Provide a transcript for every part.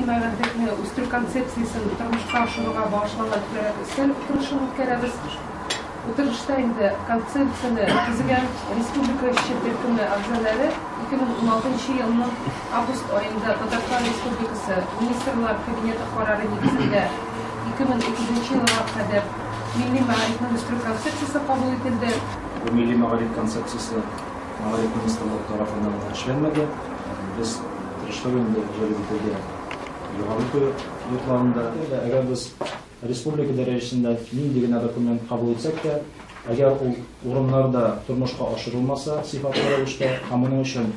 мәгарифне үстерү концепциясен тормышка ашыруга багышланган түгәрәк өстәл утырышын үткәрәбез. Утырышта инде концепцияне төзегән республика эшче төркеме әгъзалары 2016 елның август аенда Татарстан Республикасы Министрлар Кабинеты карары нигезендә 2030 елга кадәр милли мәгарифне үстерү концепциясе кабул ителде. Бу милли мәгариф концепциясе мәгариф министрлыгы тарафыннан гына эшләнмәде. Без тырыштык инде җәлеп итәргә югары уку йортларында. Әгәр без Республика дәрәҗәсендә нинди генә документ кабул итсәк тә, әгәр ул урыннарда тормышка ашырылмаса сыйфатлы рәвештә һәм моның өчен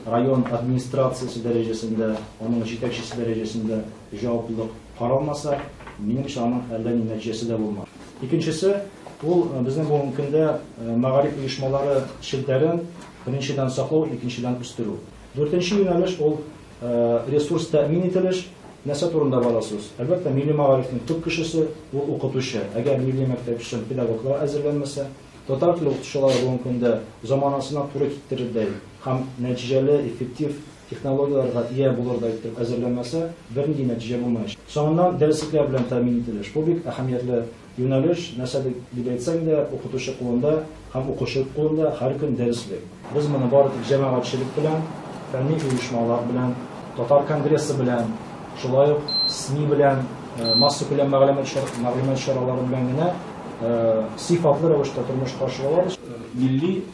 район администрациясе дәрәҗәсендә, аның җитәкчесе дәрәҗәсендә җаваплылык каралмаса, минемчә, аның әллә ни нәтиҗәсе дә булмас. Икенчесе, ул безнең бүгенге көндә мәгариф оешмалары челтәрен, беренчедән, саклау, икенчедән, үстерү. Дүртенче юнәлеш, ул Ресурс тәэмин ителеш, нәрсә турында бара сүз? Әлбәттә, милли мәгарифнең төп кешесе, ул укытучы. Әгәр милли мәктәп өчен педагоглар әзерләнмәсә, татар теле укытучылары бүгенге көндә заманасына туры китерердәй һәм нәтиҗәле, эффектив технологияләргә ия булырдай итеп әзерләнмәсә, бернинди нәтиҗә булмаячак. Соңыннан дәреслекләр белән тәэмин ителеш. Бу бик әһәмиятле Юнәлеш, нәрсә дип әйтсәң дә, укытучы кулында һәм укучы кулында һәр көн дәреслек. Без моны бары тик җәмәгатьчелек белән, фәнни оешмалар белән, татар конгрессы белән, шулай ук СМИ белән, массакүләм мәгълүмат чаралары белән генә сыйфатлы рәвештә тормышка ашыра алабыз. Милли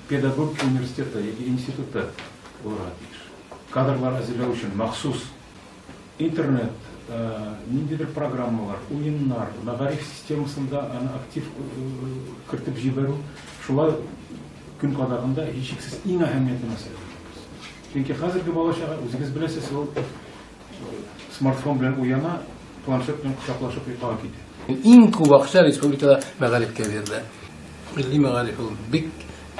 педагогика университеты яки институты булырга тиеш. Кадрлар әзерләү өчен махсус Интернет, ниндидер программалар, уеннар, мәгариф системасында аны актив кертеп җибәрү, шулай көн кадагында һичшиксез иң әһәмиятле мәсьәлә. Чөнки хәзерге бала-чага, үзегез беләсез, ул смартфон белән уяна, планшет белән кочаклашып йокыга китә. Иң күп акча республикада мәгарифкә бирелә. Милли мәгариф ул бик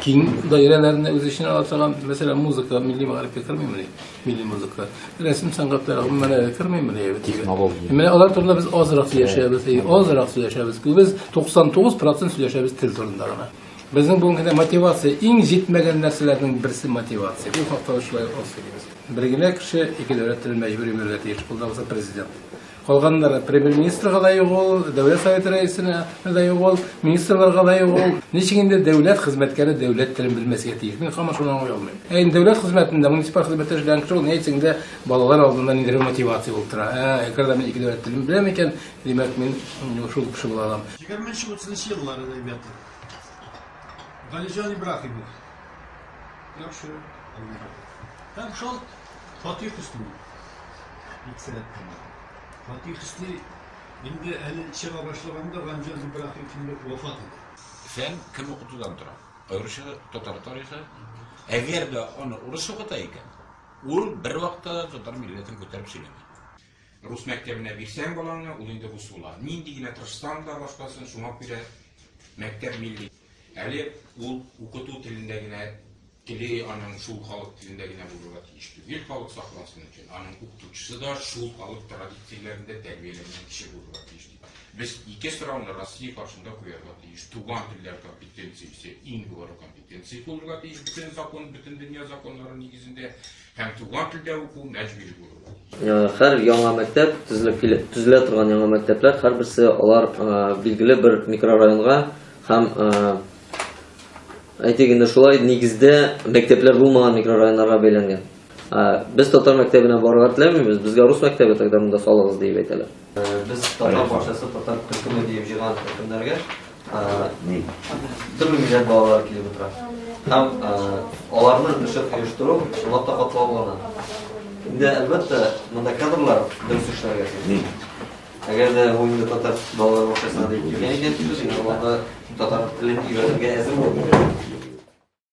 киң даирәләрне үз эченә ала торган, мәсәлән, музыка милли мәгарифкә кермимени? Милли музыка. Рәсем сәнгатьләре гомумән әле кермимени? Технология. Менә алар турында без азрак сөйләшәбез, азрак сөйләшәбез. Без 99% сөйләшәбез тел турында гына. Безнең бүгенге көндә мотивация иң җитмәгән нәрсәләрнең берсе мотивация. Бу хакта шулай аз сөйлибез. Бер генә кеше ике дәүләт телен мәҗбүри белергә тиеш, ул да булса президент. Калганнары премьер-министрга да юк ул, Дәүләт Советы рәисенә дә юк ул, министрларга да юк ул. Ничек инде дәүләт хезмәткәре дәүләт телен белмәскә тиеш? Мин һаман шуны аңлый алмыйм. Ә инде дәүләт хезмәтендә, муниципаль хезмәттә эшләгән кеше ул, ни әйтсәң дә, балалар алдында ниндидер мотивация булып тора. Ә, әгәр дә мин ике дәүләт телен беләм икән, димәк, мин шул кеше була алам. Егерменче-утызынчы еллар әдәбияты. Галиҗан Ибраһимов. Яхшы. Һәм шул Фатих Хөсни. Бик сәләтле. Фатих Хөсни инде әле чыга башлаганда Галимҗан Ибраһимов инде вафат иде. Фән кем укытудан тора? Аеруча татар тарихы. Әгәр дә аны урыс укыта икән, ул бервакытта да татар милләтен күтәреп сөйләми. Рус мәктәбенә бирсәң балаңны, ул инде рус була. Нинди генә тырышсаң да башкасын, шуңа күрә мәктәп милли. Әле ул укыту телендә генә теле аның шул халык телендә генә булырга тиеш түгел, халык саклансын өчен. Аның укытучысы да шул халык традицияләрендә тәрбияләнгән кеше булырга тиеш дип. Без ике сорауны Россия каршында куярга тиеш. Туган телләр компетенциясе иң югары компетенция булырга тиеш бөтен закон, бөтен дөнья законнары нигезендә һәм туган телдә уку мәҗбүри булырга тиеш. Һәр яңа мәктәп төзелеп килә, төзелә торган яңа мәктәпләр һәрберсе алар билгеле бер микрорайонга һәм Әйтик инде шулай, нигездә мәктәпләр булмаган микрорайоннарга бәйләнгән. Без татар мәктәбенә барырга теләмибез, безгә рус мәктәбе тогда монда салыгыз диеп әйтәләр. Без татар бакчасы, татар төркеме диеп җыйган төркемнәргә төрле милләт балалары килеп утыра. Һәм аларның эшен оештыру чынлап та катлаулана. Инде, әлбәттә, монда кадрлар дөрес эшләргә тиеш. Әгәр дә бу инде татар балалар бакчасына дип килгән икән, сүз инде аларда татар телен өйрәнергә әзер булу.